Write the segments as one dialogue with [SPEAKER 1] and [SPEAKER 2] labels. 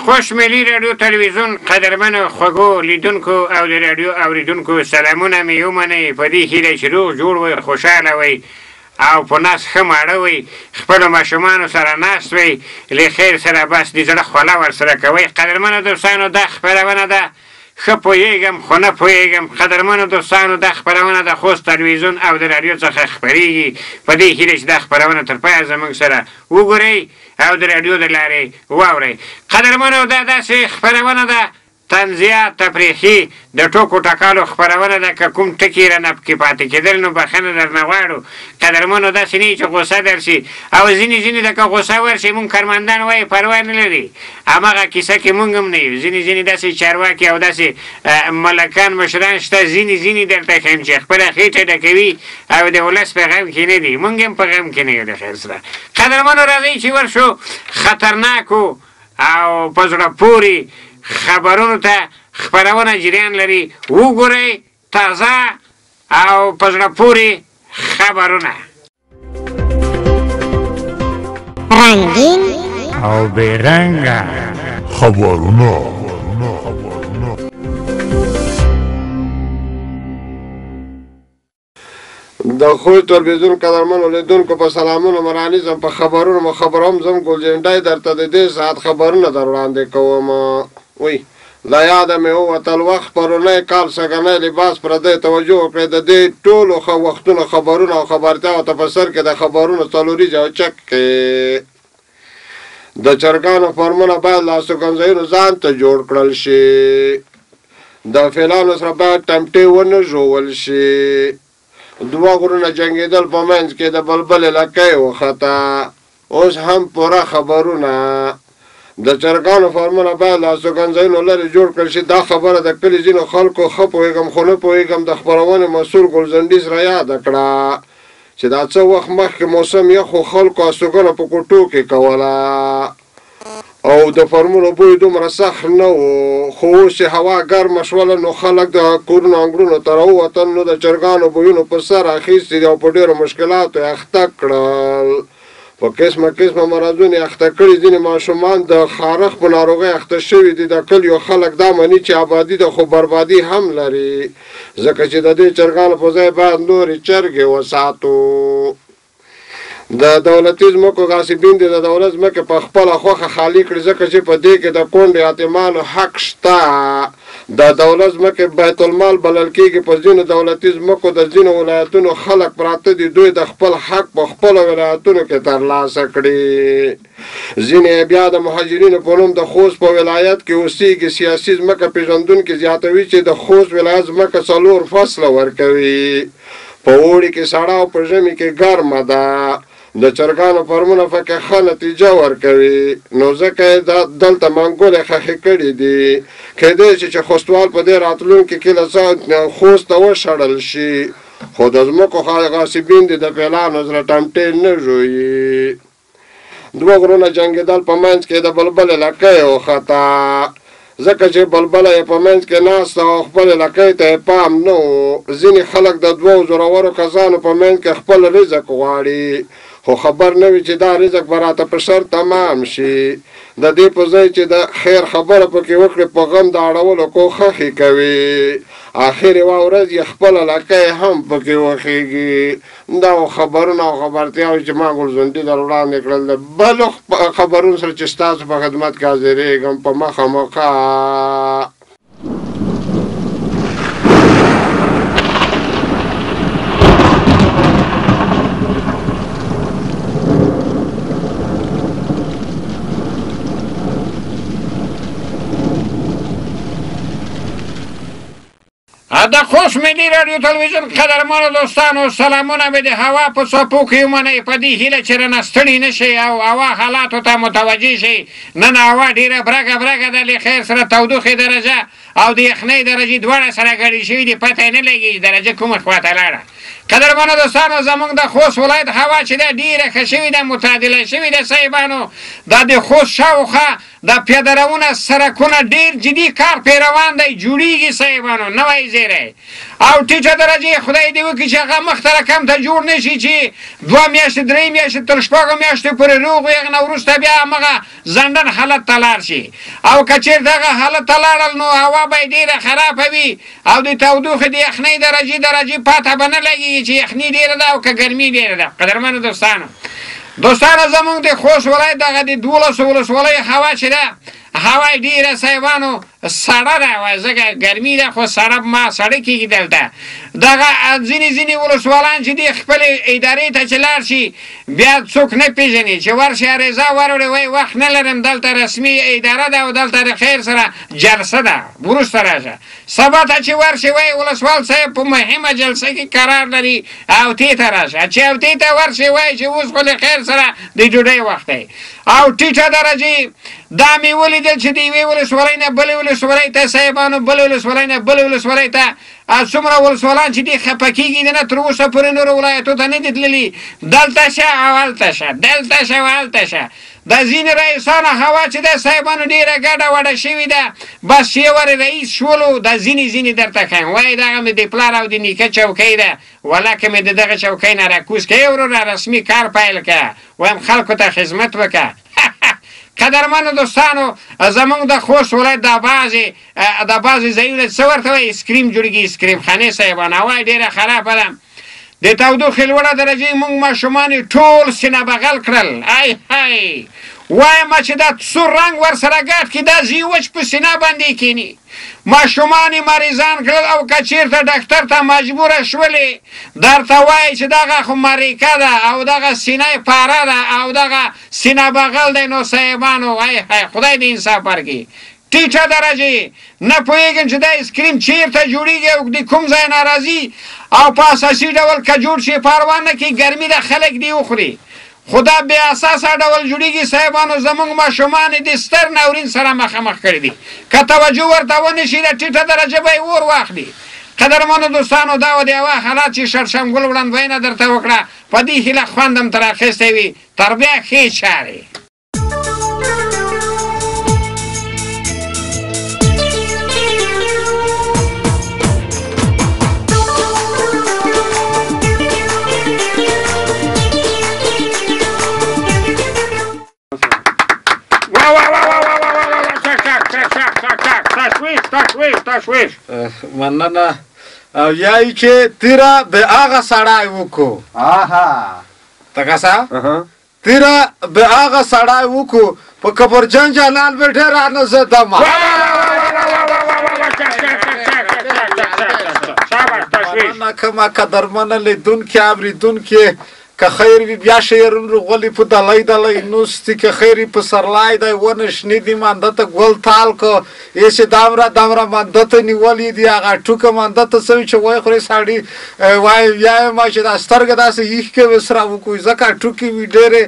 [SPEAKER 1] خوش ملي راډیو تلویزیون قدرمنو خوږو لیدونکو او د راډیو اوریدونکو سلامونه مې ومنئ، په دې هیله چې روغ جوړ وئ، خوشحاله وئ او په ناس ښه ماړه وئ، خپلو ماشومانو سره ناست وئ، له خیر سره بس د زړه خوله ورسره کوئ. قدرمنو دوستانو، دا خپرونه ده ښه پوهېږم خو نه پوهېږم. قدرمنو دوستانو، دا خپرونه د خوست تلویزیون او د راډیو څخه خپرېږي، په دې هیله چې دا خپرونه تر پایه زموږ سره وګورئ او د راډیو د لارې واورئ. قدرمنو، دا داسې خپرونه ده، طنزیه، تفریحي، د ټوکو ټکالو خپرونه ده. که کوم ټکي رانه پکې پاتې کېدل نو بخښنه درنه غواړو. قدرمنو، داسې نه چې غوسه درشي او ځینې ځینې د که غوسه ورشي مونږ کارمندان وایي پروا نه لري، هماغه کیسه کې مونږ هم نه یو. ځینې ځینې داسې چارواکي او داسې ملکان مشران شته، ځینې ځینې درته ښیم چې خپله خېټه ډکوي او د ولس په غم کې نه دي، مونږ هم په غم کې نه یو د خیر سره. قدرمنو، راځئ چې ورشو خطرناکو او په زړه پورې خبرونو ته. خپرونه جریان لري، وګورئ تازه او په زړه پورې خبرونه.
[SPEAKER 2] رنګین
[SPEAKER 1] او بې رنګه
[SPEAKER 3] خبرونه.
[SPEAKER 4] د خوست تلویزیون قدرمنو لیدونکو په سلامونو مرانیزم په خبرونو مو خبروم. زم ګل جنډی درته د دې ساعت خبرونه در وړاندې کوم. وی له یاده مې ووتل وخت پرونی کال سږنی لباس پردی. توجه وکړئ، د دې ټولو وختونو خبرونه او خبرتیاو ته په سر کې د خبرونو څلوریزې او چکې. د چرګانو فارمونه باید له استوګنځایونو ځان ته جوړ کړل شي. د فیلانو سره باید ټمټې ونه ژوول شي. دوه غرونه جنګېدل په منځ کې د بلبلې لکۍ وخته. اوس هم پوره خبرونه. د چرګانو فارمونه باید له استوګنځایونو لرې جوړ کړل شي. دا خبره د کلي ځینو خلکو ښه پوهېږم خو نه پوهېږم د خپرونې مسؤل ګلزنډي سره یاده کړه چې دا څه وخت مخکې موسم یخ و، خلکو استوګنه په کوټو کې کوله او د فارمونو بوی دومره سخت نه و، خو اوس چې هوا ګرمه شوله نو خلک د کورونو انګړونو ته راووتل، نو د چرګانو بویونو په سر اخیستي دي او په ډېرو مشکلاتو یې اخته کړل، په قسمه قسمه مرضونو یې اخته کړي. ځینې ماشومان د خارښ په ناروغۍ اخته شوي دي. د کلیو خلک دا مني چې آبادي ده خو بربادي هم لري، ځکه چې د دې چرګانو په ځای باید نورې چرګې وساتو. د دولتي ځمکو غاصبین دې د دولت ځمکې په خپله خوښه خالي کړي، ځکه چې په دې کې د کونډو یتیمانو حق شته. د دولت ځمکې بیت المال بلل کېږي. په ځینو دولتي ځمکو د ځینو ولایتونو خلک پراته دي، دوی د خپل حق په خپلو ولایتونو کې ترلاسه کړي. ځینې یې بیا د مهاجرینو په نوم د خوست په ولایت کې اوسیږي. سیاسي ځمکه پېژندونکي زیاتوي چې د خوست ولایت ځمکه 4 فصله ورکوي، په اوړي کې سړه او په ژمي کې ګرمه ده. د چرګانو فارمونه پکې ښه نتیجه ورکوي، نو ځکه یې دلته منګولې ښخې کړې دي. کېدای شي چې خوستوال په دې راتلونکي کې له خوست ته وشړل شي، خو د ځمکو غاصبین دې د فیلانو سره ټمټې نه ژويي. دوه غرونه جنګېدل په منځ کې د بلبلې لکۍ وخته، ځکه چې بلبله یې په منځ کې ناسته او خپلې لکۍ ته یې پام نه و. ځینې خلک د دوو زورورو کسانو په منځ کې خپل رزق غواړي، خو خبر نه وي چې دا رزق به راته په شر تمام شي. د دې په ځای چې د خیر خبره پکې وکړي، په غم د اړولو کوښښ یې کوي. اخر یوه ورځ یې خپله لکۍ هم پکې وخېږي. دا خبرونه او خبرتیاوې چې ما ګلزنډي در وړاندې کړل، د بلو خبرونو سره چې ستاسو په خدمت کې حاضرېږم. په مخه موقع.
[SPEAKER 1] د خوست ملي راډیو تلویزیون قدرمنو دوستانو سلامونه مې د هوا په څپو کې ومنئ، په دې هیله چې رانه ستړي نه شئ او هوا حالاتو ته متوجه شئ. نن هوا ډېره برګه برګه ده، له خیر سره تودوخې درجه او د یخنۍ درجې دواړه سره ګډې شوي دي، پته یې نه لګېږي درجه کومه خواته لاړه. قدرمنو دوستانو، زمونږ د خوست ولایت هوا چې ده ډېره ښه شوې ده، متعادله شوې ده صاحبانو. دا د خوست شاوخوا د پیادهرونه سرکونه ډېر جدي کار پرې روان دی، جوړېږي صاحبانو، نوی زیری. او ټیټه درجې خدای دې وکړي چې هغه مخته رقم ته جوړ نه شي چې 2 میاشتې 3 میاشتې تر 6 میاشتو پورې روغ وي، هغه نه وروسته بیا همغه ځنډن حالت ته لاړ شي. او که چېرته هغه حالت ته لاړل نو هوا به یې ډېره خرابه وي او د تودوخې د یخنۍ درجې پاته به نه لګېږي چې یخني ډېره ده او که ګرمي ډېره ده. قدرمنو دوستانو، زمونږ د خوست ولایت دغه د 12 ولسوالیو هوا چې ده، هوا یې ډېره صاحبانو سړه ده، ځکه ګرمي ده خو سړه ما سړه کېږي دلته. دغه ځینې ولسوالان چې دي خپلې ادارې ته چې لاړ شي بیا څوک نه پېژني، چې ورشي عریضه وروړي وایي وخت نه لرم، دلته رسمي اداره ده او دلته د خیر سره جلسه ده، وروسته راشه. سبا ته چې ورشي وایي ولسوال صاحب په مهمه جلسه کې قرار لري او تې ته راشه، چې او تې ته ورشي وایي چې اوس خو له خیر سره د ډوډۍ وخت دی. او ټیټه درجې دا مې ولیدل چې د یوې ولسوالۍ نه بلې ولسوالۍ ته صاحبانو، بلې ولسوالۍ نه بلې ولسوالۍ ته څومره ولسوالان چې دي خفه کېږي نه، تر اوسه پورې نورو ولایتو ته نه دي تللي، دلته شه او هلته شه، دلته شه او هلته شه. د ځینې رئیسانو هوا چې ده صاحبانو ډېره ګډه وډه شوې ده، بس چې یو وارې رئیس شولو دا ځینې درته ښیم، وایي دغه مې د پلار او د نیکه چوکۍ ده، ولا که مې د دغه چوکۍ نه راکوز کړې وروره رسمي کار پیل کړه، وایم خلکو ته خدمت وکړه. قدرمنو دوستانو، زمونږ د خوست ولایت دا بعضې ځایونه څه ورته وایي اسکریم جوړېږي، اسکریم خانې صاحبان، هوا یې ډېره خرابه ده. د تودوخې لوړه درجې موږ ماشومان یې ټول سینه بغل کړل. ای های، وایم چې دا سور رنګ ورسره ګډ کړي، دا زیوچ په سینه باندې کینی. ماشومان یې مریضان کړل او که چېرته ډاکتر ته مجبوره شولې درته وایي چې دغه خو مریکه ده او دغه سینه یې پاره ده او دغه سینه بغل دی. نو صاحبانو ای های، خدای دې انصاف ورکړي. ټیټه درجې نه پوهېږم چې دا اسکریم چیرته جوړېږي او د کوم ځای نه راځي، او په اساسي ډول که جوړ شي پروا نه کوي، ګرمي ده خلک دې وخوري، خو دا بې اساسه ډول جوړېږي صاحبانو. زموږ ماشومان یې د ستر ناورین سره مخامخ کړي دي، که توجه ورته ونه شي د ټیټه درجه به یې اور واخلي. قدرمنو دوستانو، دا و د هوا حالات چې شړشم ګل وړاندوینه درته وکړه، په دې هیله خوند هم تر اخیستی وي. تر بیا ښې چارې. تشویش.
[SPEAKER 4] مننه. او یا یې چې تیره د هغه سړی وکړو. تکاسا تیره د هغه سړی وکړو په کبرجن جلال به ډېر رانه زه دمه. مننه کومه قدرمنه لیدونکې اورېدونکې، که خیر وي بیا شعرونه غولي په دلی دلی نوستي، که خیر وي پسرلی دی ونه شنې دي مانده ته ګل تال که هسې دمره دمره مانده ته نیولي دي، هغه ټوکه مانده ته څه وي چې وایي خورې سړي وایي بیا ما چې دا سترګه داسې ایښکې وي سره وکړو، ځکه ټوکې وي ډېرې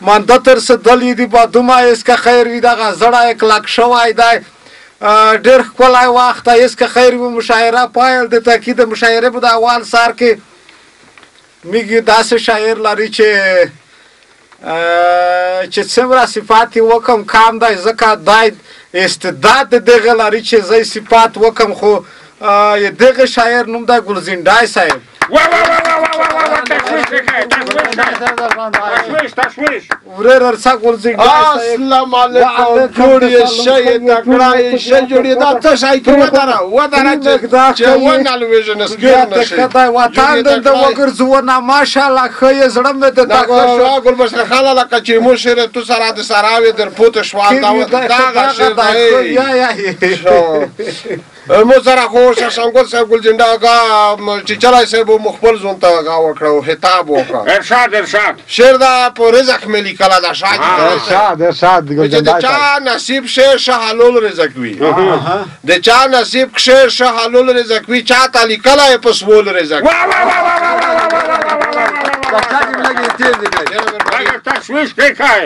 [SPEAKER 4] مانده تر څه دي بادومه هېڅ که خیر وي دغه زړه یې کلک شوی دی. ډېر ښکلی وخت دی، هېڅ که خیر وي مشاعره پیل د تاکي د مشاعرې په د اول سر کې میږي داسې شاعر لري چې څومره صفات یې وکم کم دی، ځکه دی استعداد د دغه لري چې زه یې صفات وکم، خو دغه شاعر نوم دی ګلزینډای صاحب. ورېره څه ګلزینډای صاحب.
[SPEAKER 5] السلام علیکم، جوړ یې ښه یې تکړه یې ښه جوړ یې، دا څه شی کې ودره ودره چې ونه لوېږي نو سکیر نه شي.
[SPEAKER 4] وطن دلته وګرځوه، ماشاءالله ښه یې زړه مې د
[SPEAKER 5] تا ښه شو. ګل بشر خانه لکه چې مو شعر تو سره د سراوې در پورته شوال، دغه شعر دی. مو سره خو ششنګل صاحب ګل جنډا چې چلای صاحب مو خپل ځون ته غا وکړو خطاب وکړ.
[SPEAKER 1] ارشاد ارشاد
[SPEAKER 5] شعر دا په رزق مې لیکله دا شاد
[SPEAKER 6] ارشاد ارشاد ګل جنډا
[SPEAKER 5] چې چا نصیب شعر شهلول رزق وي، د چا نصیب شعر شهلول رزق وي، چا ته لیکله په سول رزق.
[SPEAKER 1] وا وا وا وا وا وا وا. تشویش کې کای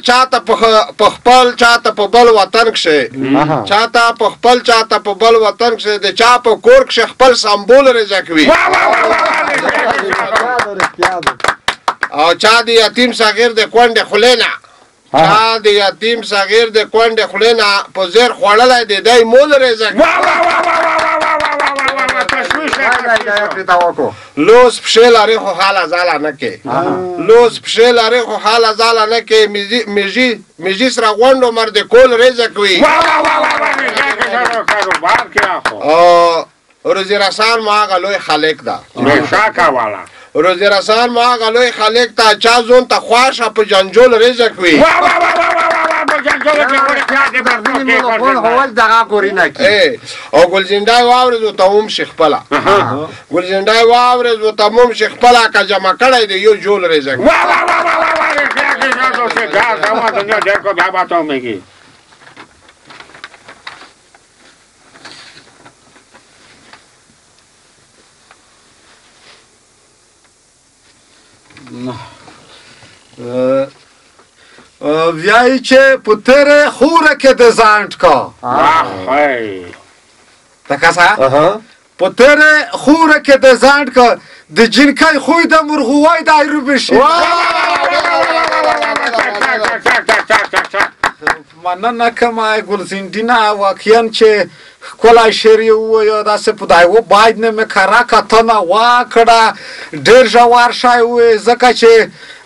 [SPEAKER 4] چاته په خپل چاته په بل وطن کښې، چاته په خپل چاته په بل وطن کښې، د چا په کور کښې خپل سمبول رزق وي، او چا د یتیم صغیر د کونډې خولې نه، چا د یتیم صغیر د کونډې خولې نه په زیر خوړلی دی، دی مول رزق. لوس پښې لري خو حاله زاله نه کې، لوس پښې لري خو حاله زاله نه کې، میږي سره غونډ عمر د کول رزق وي. او روزي رسان مو هغه لوی خالق ده، روزي رسان مو هغه لوی خالق ته، چا زون ته خواشه په جنجول رزق وي. او ګلزندای واورېد ورته هم شي خپله، ګلزندای واورېد ورته هم شي خپله، که جمع کړی دی یو جول رزق.
[SPEAKER 5] ویایي چې په تېرې خوره کې د ځانټ کا تکسه په تېرې خوره کې د ځانټ کا، د جینکۍ خوی د مرغوی د ایرو بشي. مننه کوم ګلزندینه، واقعا چې ښکلی شعر یې وویل، داسې په دا یوه باید نه مې کره کتنه وکړه، ډېر ژور شی وویل، ځکه چې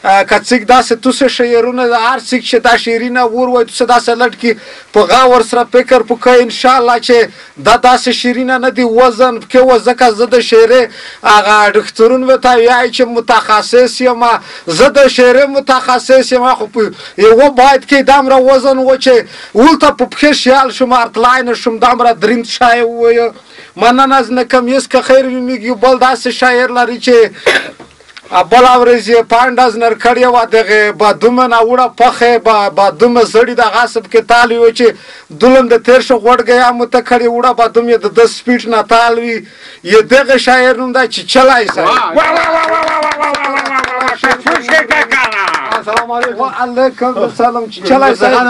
[SPEAKER 5] که څوک داسې توسې شعرونه هر څوک چې دا شعرونه ور وایي توسې داسې لټ کړي په غور سره فکر پکې انشاءالله چې دا داسې شعرونه نه دي وزن پکې و، ځکه زه د شعرې هغه ډاکترون ورته وایي چې متخصص یم، زه د شعرې متخصص یم، خو په یوه باید کې دومره وزن و چې ولته په پښې شیال شوم، ارتلای نه شوم، دومره دریند شی وویل. مننه نه کوم، هېڅ که خیر وي مېږي بل داسې شاعر لري چې بله ورځ یې پانډه زنر کړې وه، دغې بادومه نه وړه پخې بادومه زړي د غصب کې تال وي چې دلم د تېر شو غوړګی هم ورته کړې وړه بادوم یې د ده سپیټ نه تال وي، یې دغه شاعر نوم دی چې چلی صاحب. وعلیکم السلام. چې چلی صاحب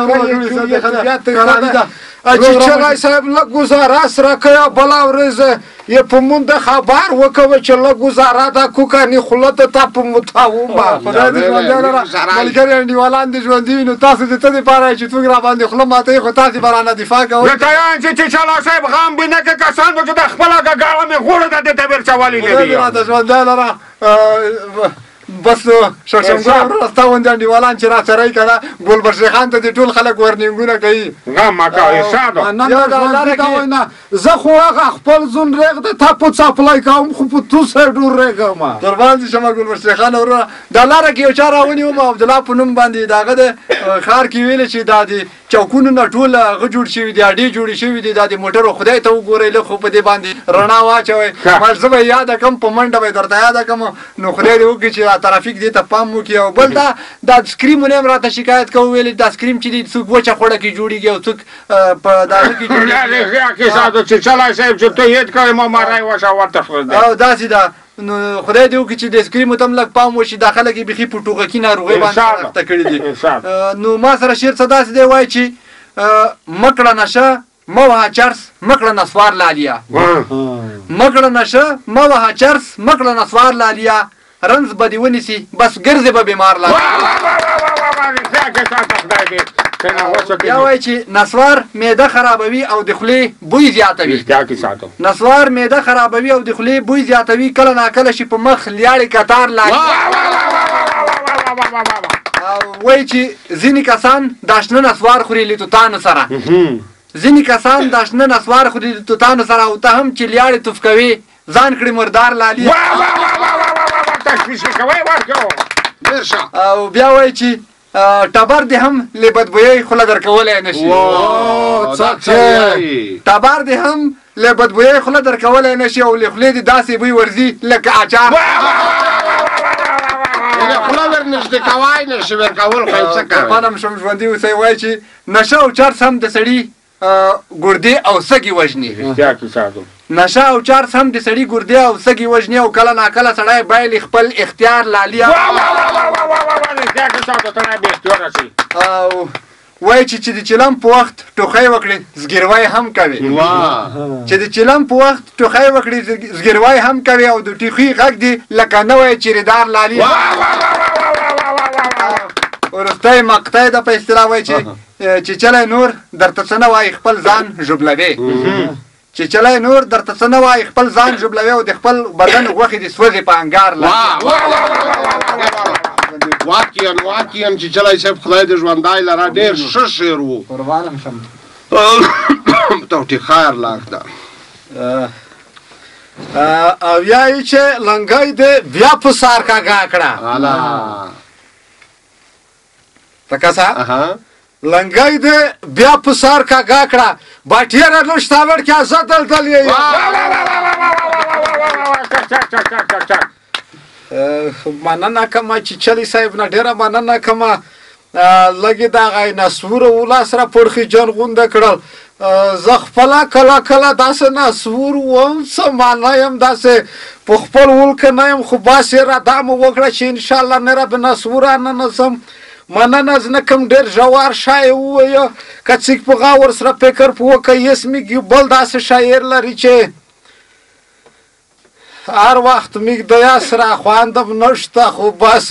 [SPEAKER 5] چې چلی صاحب لږ ګزاره سره کوي، بله ورځ یې په مونږ د خبر وکوه چې لږ ګزاره ده کوکني خوله ته تا په متاومه.
[SPEAKER 6] خدای دې ژوندی لره، ملګري انډیوالان دې ژوندي وي، نو تاسو د څه دپاره چې څوک راباندې خوله ماتوي خو تاسې به رانه دفاع کوئ.
[SPEAKER 1] چې چلا صاحب غم به نه که کسان به چې د خپله ګاړه مې غوړه ده دې ته ورچولې نه
[SPEAKER 6] دي. خدای دې راته ژوندی لره. بس شړشمګل وروره ستا غوندې انډیوالان چې راسره یې که نه ګل بشري خان ته دې ټول خلک ورننګونه کوي.
[SPEAKER 1] غم مه کوه ارشاد.
[SPEAKER 5] نه زه خو هغه خپل زون رېږ د تا په څپلی کوم، خو په توسه ډور رېږم.
[SPEAKER 6] قربان دې شمه ګل بشري خان وروره. دا لاره کې یو چا راونیوم عبدالله په نوم باندې، د هغه د ښار کې ویلې چې دا د چوکونو نه ټول هغه جوړ شوي دي، اډې جوړې شوي دي، دا د موټرو خدای ته وګورئ لږ خو په دې باندې رڼا واچوئ. ما زه به یې یاده کړم، په منډه به یې درته یاده کړم. نو خدای دې وکړي چې دا ترافیک دې ته پام وکړي. او بل دا د اسکریمونه هم راته شکایت کوو، ویلې دا اسکریم چې دي څوک وچه خوړه کې جوړېږي او څوک په دغه کې
[SPEAKER 1] جوړېږي. چې چلی صاحب چې ته هېڅ کوې ما مری وشه ورته.
[SPEAKER 6] او داسې ده. نو خدای دې وکړي چې د اسکریمو ته هم لږ پام وشي، دا خلک یې بیخي په ټوغکي ناروغۍ باندې اخته کړي دي. نو ما سره شعر څه داسې دی، وایي چې مه کړه نشه مه وهه چرس مه کړه نسوار لالیه، مه کړه نشه مه وهه چرس مه کړه نسوار لالیه، رنځ به دې ونیسي بس ګرځې به بیمار لالیه. بیا وایي چې نسوار معده خرابوي او د خولې بوی زیاتوي. نسوار معده خرابوي او د خولې بوی زیاتوي، کله ناکله شي په مخ لیاړې کتار لاړي. او وایي چې ځینې کسان دا شنه نسوار خوري له توتانو سره، ځینې کسان دا شنه نسوار خوري له توتانو سره، او ته هم چې لیاړې توف کوې ځان کړې مردار لالي. او بیا وایي چې ټبر دې هم له بدبویۍ خوله درکولی نه شي. ټبر دې هم له بدبویۍ خوله درکولی نه شي او له خولې دې داسې بوی ورځي لکه اچار.
[SPEAKER 4] خوله ورنږدې کوای نه شي، ورکول خو یې څه کوې.
[SPEAKER 6] قربان شم، ژوندي اوسئ. وایي چې نشه او چرس هم د سړي ګردې او سږي وژني. نشه او چارس هم د سړي ګردې او سږي وژني او کله ناکله سړی بایلي خپل اختیار لالي. او وایي چې د چلم په وخت ټوخی وکړي زګیروی هم کوي. چې د چلم په وخت ټوخی وکړي زګیروی هم کوي او د ټوخي غږ دی لکه نوی چیریدار لالي. وروستی مقطع ده په اصطلاح وایي چې چلی نور درته څه نه وایي خپل ځان ژوبلوي. چې چلی نور درته څه نه وایي خپل ځان ژوبلوي او د خپل بدن غوښې د سوځي په انګار لالي.
[SPEAKER 4] واقعا واقعا چې چلی صاحب خدای دې ژوندی لره، ډېر ښه شعر و.
[SPEAKER 5] قربانم شم.
[SPEAKER 4] توټي خیر لاک ده.
[SPEAKER 5] او یا یې چې لنګی دې بیا په سار کږه کړه. تکه صاحب لنګی دې بیا په سار کږه کړه، باټیره نشته کې زه دلدل یې. مننه کوم چې چلی صاحب نه ډېره مننه کوم. لږې دغه نسوره ولاس را پړخي جن غونده کړل. زه خپله کله کله داسې نسور وم، څه معنا یم داسې په خپل ولکه نه یم، خو بس یې را دا مو وکړه چې انشاءالله نه را به نسوره ننځم. مننه زه نه کوم ډېر ژور شی ووایه، که څوک په غور سره فکر په وکړي یس میږي بل داسې شاعر لري چې هر وخت میږ د یاس را خواندم نشته، خو بس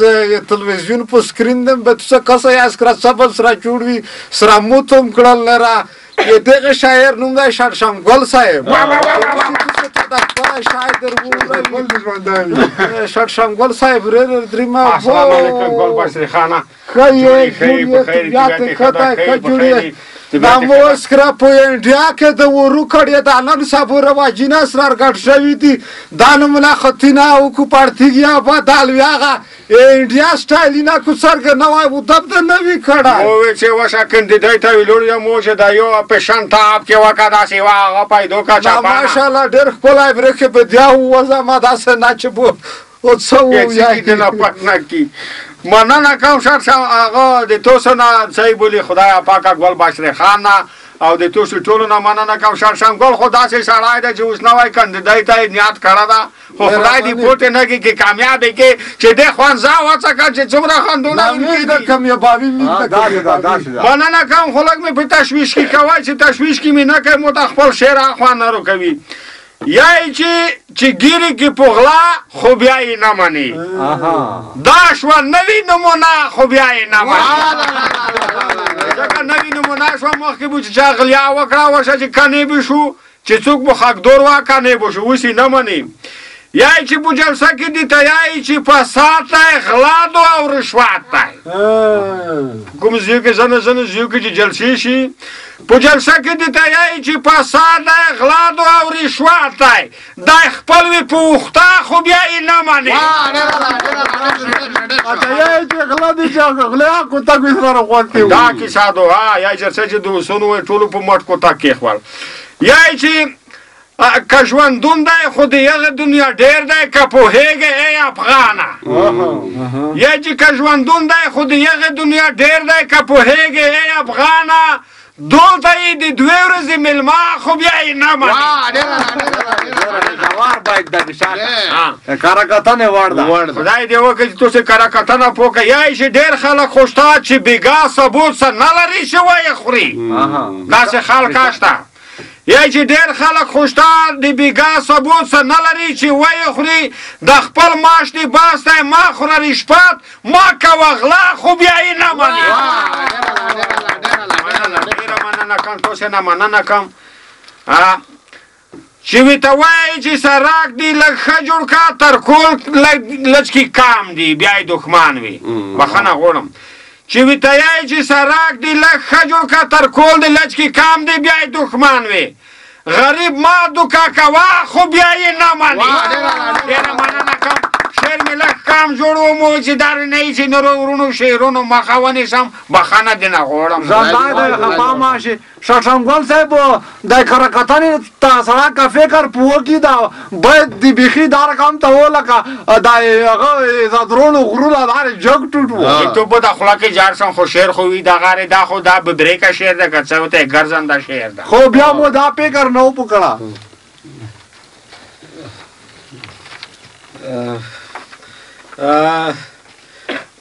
[SPEAKER 5] تلویزیون په سکرین دم به څه کسه یاس کړه څه بل سره جوړ وي سره موتم کړل نه را. دغه شاعر نوم دی شړشم ګل صاحب. شړشم ګل صاحب ورېر دریمه.
[SPEAKER 1] السلام علیکم ګل بشری خانه،
[SPEAKER 5] ښه یې جوړ یې، طبیعت یې ښه دی، ښه جوړ یې. دا مو اوس کړه په انډیا کې د ورو کړې دا نن سبا رواجونه سره ګډ شوي دي. دا نمونه خطینا او کو پړتیګیا با دالویاغه انډیا سټایلینا کو څرګ نه وای و دب د نوی کړه.
[SPEAKER 1] مو چې وشه کندیدای ته ویلور یا مو چې دا یو پېشن تاپ کې وکا داسې وا هغه پیدو کا چاپانه.
[SPEAKER 5] ماشاءالله ډېر ښکلی برېښې په دیا ووځه ما داسې نه چې بو او څه ووایي
[SPEAKER 1] چې نه پټ نه کی. مننه کوم شړشم هغه د تاسو نه صحیح بولي خدای پاکه ګل بشری خان نه او د تاسو ټولو نه مننه کوم. شړشم ګل خو داسې سړی دی چې اوس نوی کاندیدای ته یې نیت کړی ده، خو خدای دې پورته نه کړي چې کامیاب یې کړي چې دې ښوونځه وڅکه چې څومره خندونه مننه کوم. خو لږ مې په تشویش کې کوی چې تشویش کې مې نه کوي مو ته خپل شعر اخوا نه روکوي. یا یې چې ګیرې کې په غلا خو بیا یې نه مني، دا شوه نوې نمونه خو بیا یې نه مني. ځکه نوې نمونه شوه مخکې به چې چا غلیا وکړه وشه چې کنې به شو چې څوک به خاکدور وه کنې به شو، اوس یې نه مني. یا یې چې په جلسه کې دي ته یا یې چې فساد دی، غلا دو او رشوت دی. کوم ځای کې ځنه ځنه ځایو کې چې جلسې شي په جلسه کې دي ته یا یې چې فساد دی، غلا دو او رشوت دی، دی خپل وي په وخته خو بیا یې نه مني. دا کیسه دو یا جلسه چې د اوسونو وایي ټولو په مټ کوتک کېښول. یا یې چې که ژوندون دی خو د هغه دنیا ډېر دی که پوهېږې ای افغانه. یا چې که ژوندون دی خو د هغه دنیا ډېر دی که پوهېږې ای افغانه، دلته یې د دوې ورځې مېلمه خو بیا یې نه مني.
[SPEAKER 6] کره کتنه وړ ده.
[SPEAKER 1] خدای دې وکړي چې تاسې کره کتنه پوه کړئ. یا یې چې ډېر خلک خو شته چې بېګا ثبوت څه نه لري چې ویې خوري، داسې خلک شته. یا چې ډېر خلک خو شته د بېګا ثبوت څه نه لري چې ویې خوري، د خپل معاش دې باس دی ما خوره رشپت ما کوه غلا خو بیا یې نه مني. ډېره مننه کوم تاسې نه مننه کوم. چې ورته وایي چې سړک دې لږ ښه جوړ کړه تر کور لږ کې کام دی بیا یې دښمن وي. بخښنه غواړم. چې ورته وایي چې سړک دې لږ ښه جوړ کړه تر کور دې لږ کې کام دی بیا یې دښمن وي. غریب ما دوکه کوه خو بیا یې نه مني. ډېره مننه کوم. شعر مې لږ کم جوړ ومو چې دا نه یي چې نورو وروڼو شعرونو مخه ونیسم، بخښنه دې نه غواړم.
[SPEAKER 6] ژوندی دی خفه مه شې. شړشم ګل صاحب د کره کتنې ته سړی که فکر په وکړي دا باید د بیخي دا رقم ته و لکه د هغه زدرونو غرونه داسې جګ ټوټ وو.
[SPEAKER 1] ته په دا خوله کې جار شم خو شعر خو وي دغه دی، دا خو دا ببرېکه شعر دی که څه ورته ګرځنده شعر ده.
[SPEAKER 6] خو بیا مو دا فکر نه و په کړه.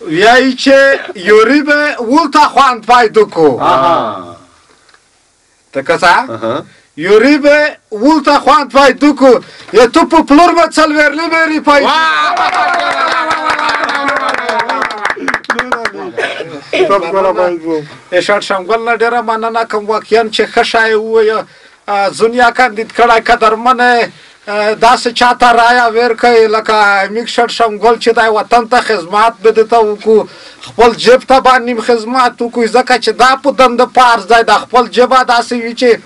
[SPEAKER 5] ویایی چې یوری به ولتا خواند پیدا کو. ته کسا؟ یوری به ولتا خواند پیدا کو یا تو په پلور به څلوېرلي بری پیدا. شړشم ګل نه ډېره مننه کوم واقعا چې ښه شی ووایه. دنیا کاندید کړی قدرمنه داسې چاته رایه ورکوي لکه میک شړشم ګل چې دی وطن ته خدمت به ده ته وکړو، خپل جیب ته باندې هم خدمت وکړو، ځکه چې دا په دنده پارز دی، دا خپل جیبه داسې وي چې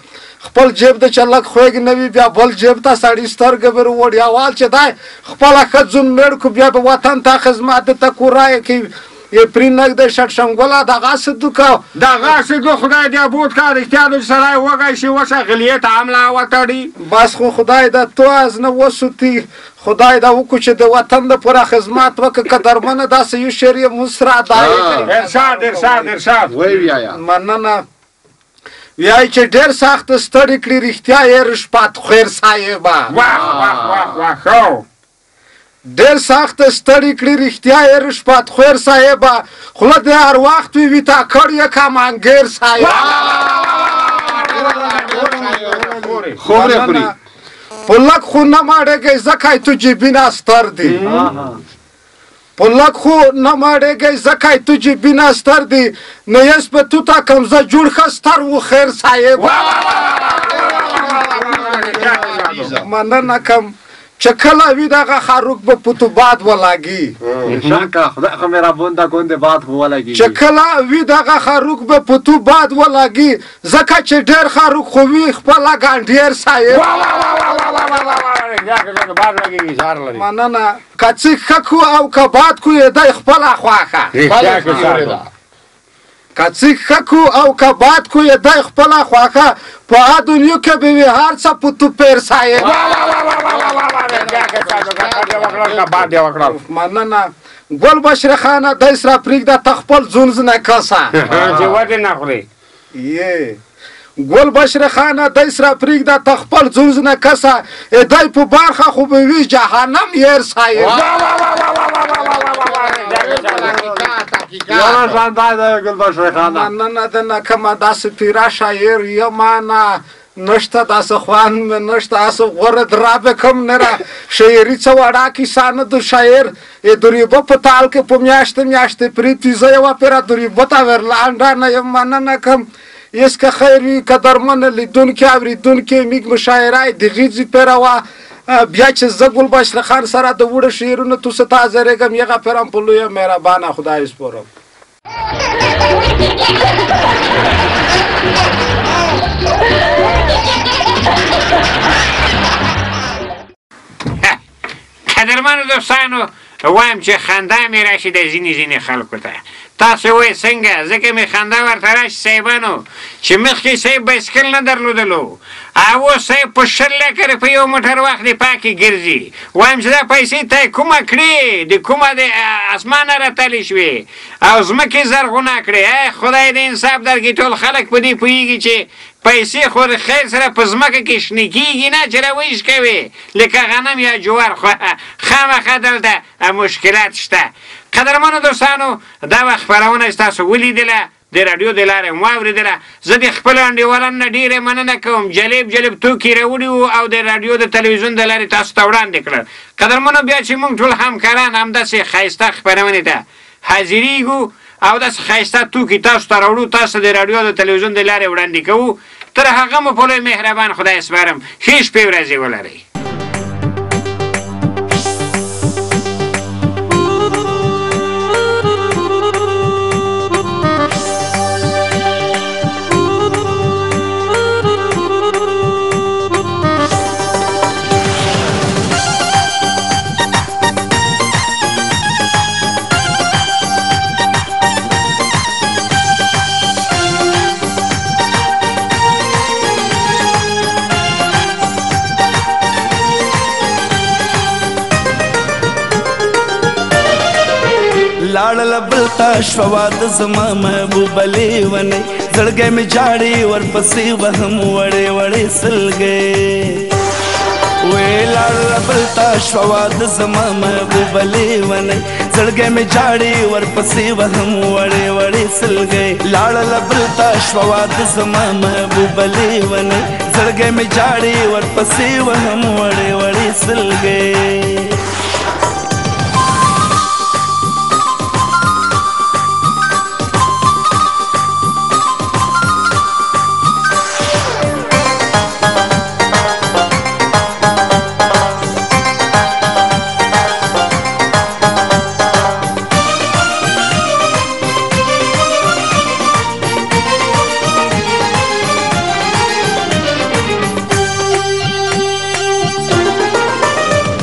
[SPEAKER 5] خپل جیب د چې لږ خوږ نه وي بیا بل جیب ته سړي سترګه ور وړي. اول چې دی خپله ښه ځون مړ کړو بیا به وطن ته خدمت ده ته کو رایه کوي. یې پرې نږدې شړشم ګله دغسې دوکه
[SPEAKER 1] دغسې دو خدای دې ابود کړه. رښتیا ده چې سړی وږی شي وشه غلیې ته هم لا وتړي.
[SPEAKER 5] بس خو خدای د تو از نه وسوتي، خدای دا وکړو چې د وطن دپاره خدمت وکړه. قدرمنه داسې یو شعر یې موږ سره ادا کړی.
[SPEAKER 1] ارشاد ارشاد ارشاد.
[SPEAKER 4] ویایه.
[SPEAKER 5] مننه. ویایي چې ډېر سخت ستړي کړي رښتیا یې رشپت خیر صاحبه.
[SPEAKER 1] واه واه واه واه ښه.
[SPEAKER 5] ډېر سخت ستړي کړي رښتیا یې رشپت خیر صاحبه، خوله دې هر وخت وي وي تا کړ یې کمانګیر صاحبه.
[SPEAKER 4] خورې خوري.
[SPEAKER 5] په لږ خو نه ماړېږئ ځکه تو جیبینه ستر دي. په لږ خو نه ماړېږئ ځکه تو جیبینه ستر دي، نه یس په تو تا کمزه جوړ ښه ستر و خیر صاحب. مننه کوم چې کله وي دغه خاروک به پتو باد ولګي.
[SPEAKER 6] خدای خو مهربان ده ګوندې باد خو ولګي.
[SPEAKER 5] چې کله وي دغه خاروک به پتو باد ولګي، ځکه چې ډېر خاروک خو وي خپله ګانډیر صاحب. مننه. که څه ښه کو او که باد کو یې دی خپله خوښه. که څه ښه کو او که باد کو یې دی خپله خوښه، په دنیا کې به وي هر څه په تو پیر صاحب. مننه. ګل بشر خانه دی سره پرېږده ته خپل ځونز نه کسه
[SPEAKER 1] چې ودې نه خورې.
[SPEAKER 5] یې ګل بشر خانه دی سره پرېږده ته خپل ځونز نه کسه، دی په برخه خو به وي جهنم یر صاحب.
[SPEAKER 6] یاره ژوندی دی ګل بشر خانه.
[SPEAKER 5] مننه د نه کومه داسې پیره شاعر یم نه نشته، داسې خوند مې نشته، هسې غوره درابې کوم نه را شاعري څه وړه کیسه نه ده. شاعر یې د ریبه په تال کې په میاشتې میاشتې پرېږدي، زه یوه پیره د ریبه ته ورلانډه نه یم. مننه کوم. یس که خیر وي قدرمنه لیدونکي اورېدونکي، میږ مشاعره یې د غیږې پیره وه. بیا چې زه ګل بشر خان سره د وړو شعرونو تاسو ته حاضرېږم، یغه پیره هم په لویه مهربانه خدای سپارم.
[SPEAKER 1] قدرمنو دوستانو وایم چې خندا مې راشي د ځینې ځینې خلکو ته. تاسو وایئ څنګه؟ ځکه مې خندا ورته راشي صاحبانو چې مخکې صاحب بایسکل نه درلودلو او اوس صاحب په 20 لکه روپۍ یو موټر واخلي پاکې ګرځي. وایم چې دا پیسې ته یې کومه کړې، د کومه د اسمانه راتلې شوې او ځمکې زرغونه کړې. ای خدای دې انصاف درکړي. ټول خلک په دې پوهېږي چې پیسې خو خیر سره په ځمکه کې شنې کېږي نه چې راویش کوي لکه غنم یا جوار، خو خامخا دلته مشکلات شته. قدرمنو دوستانو دا وه خپرونه چې تاسو ولیدله، د راډیو د لارې هم واورېدله. زه د خپلو انډیوالانو نه ډېره مننه کوم، جالب جالب توکي راوړي وو او د راډیو د تلویزیون د لارې تاسو ته وړاندې کړل. قدرمنو بیا چې موږ ټول همکاران همداسې ښایسته خپرونې ته حاضرېږو او داسې ښایسته توکي تاسو ته راوړو، تاسو د راډیو د تلویزیون د لارې وړاندې کوو. تر هغه مو په لوی مهربان خدای سپارم. ښې شپې ورځې ولرئ.
[SPEAKER 7] لاړل بلتا شوا د زما محبوب لیونی، زړګی مې جاړي ورپسې وهم وړې وړې سلګۍ. وې لاړله بل ته شوه واده زما محبوبه لیونۍ، زړګی مې جاړي ورپسې وهم وړې وړې سلګۍ. لاړله بل ته شوه واده زما محبوبه لیونۍ، زړګی مې جاړي ورپسې وهم وړې وړې سلګۍ.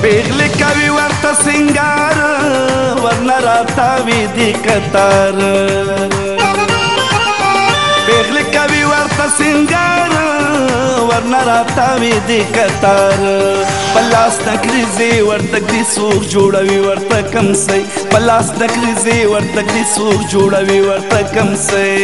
[SPEAKER 7] پیغلې کوي ورته سینګار، ورنه راتاوي دي کتار. پیغلې کوي ورته سینګار، ورنه راتاوي دي کتار. په لاس نکریزې ورته ږدي څوک جوړوي ورته کمسۍ، په لاس نکریزې ورته ږدي څوک جوړوي ورته کمسۍ.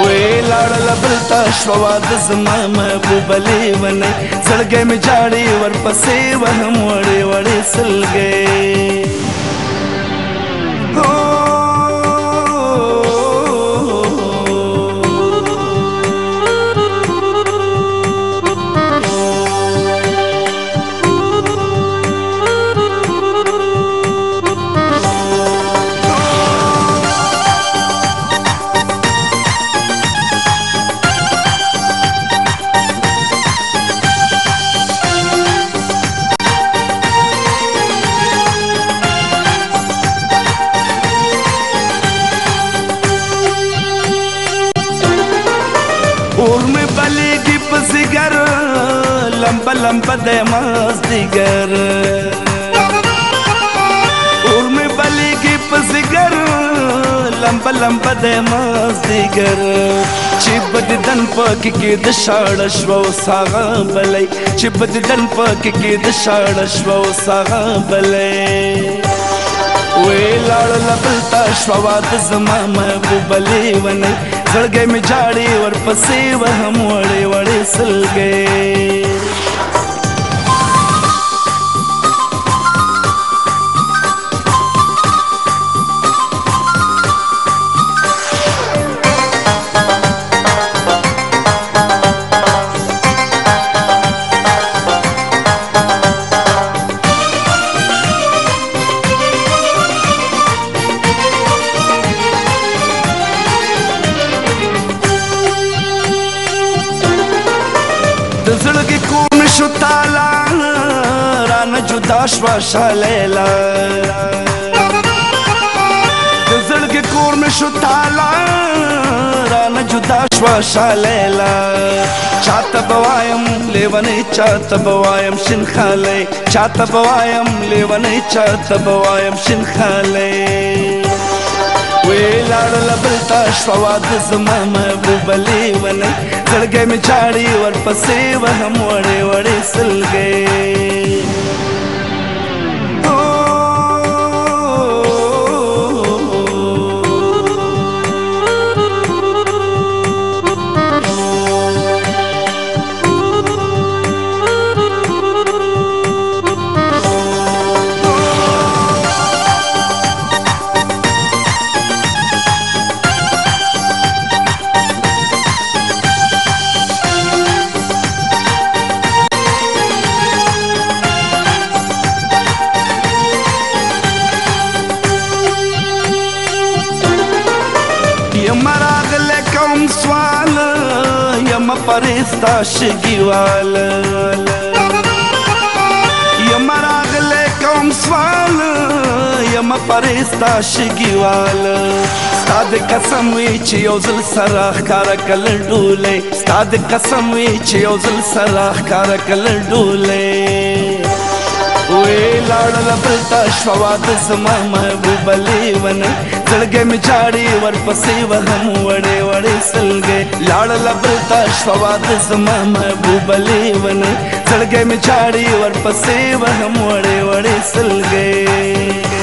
[SPEAKER 7] وې لاړله بل ته شوه واده زما محبوبه لیونۍ، زړګی مې جاړي ورپسې وهم وړې وړې سلګۍ. اور مې بلېږي په ځیګر، لمبه لمبه دی مازدیګر. اور مې بلېږي په ځیګر، لمبه لمبه دی مازدیګر. چې به دیدن پکې کې د شاړه شوه اوس هغه بلۍ، چې به دیدن پکې کې د شاړه شوه اوس هغه بلۍ. وې لاړله بل ته شوه واده زما محبوبه لیونۍ، زړګی مې جاړي ورپسې وهم وړې وړې سلګۍ. د زړګي کور مې شو تالا، رانه جدا شوه شالیلا. د زړګي کور مې شو تالا، رانه جدا شوه شالیلا. چاته به وایم لیونۍ، چاته به وایم شین خالۍ، چاته به وایم لیونۍ، چاته به وایم شین خالۍ. وې لاړله بل ته شوه واده زما محبوبه لیونۍ، زړګی مې جاړي ورپسې وهم وړې وړې سلګۍ. یم راغلی کوم سوال، یم پرستا شګیوال. یم راغلی کوم سوال، یم پرستا شګیوال. ستا د قسم وي چې یو ځل سره ښکاره کله ډولۍ، ستا د قسم وي چې یو ځل سره ښکاره کله ډولۍ. وې لاړله بل ته شوه واده زما محبوبه لیونۍ، زړګی مې جاړي ورپسې وهم وړې وړې سلګۍ. لاړله بل ته شوه واده زما محبوبه لیونۍ، زړګی مې جاړي ورپسې وهم وړې وړې سلګۍ.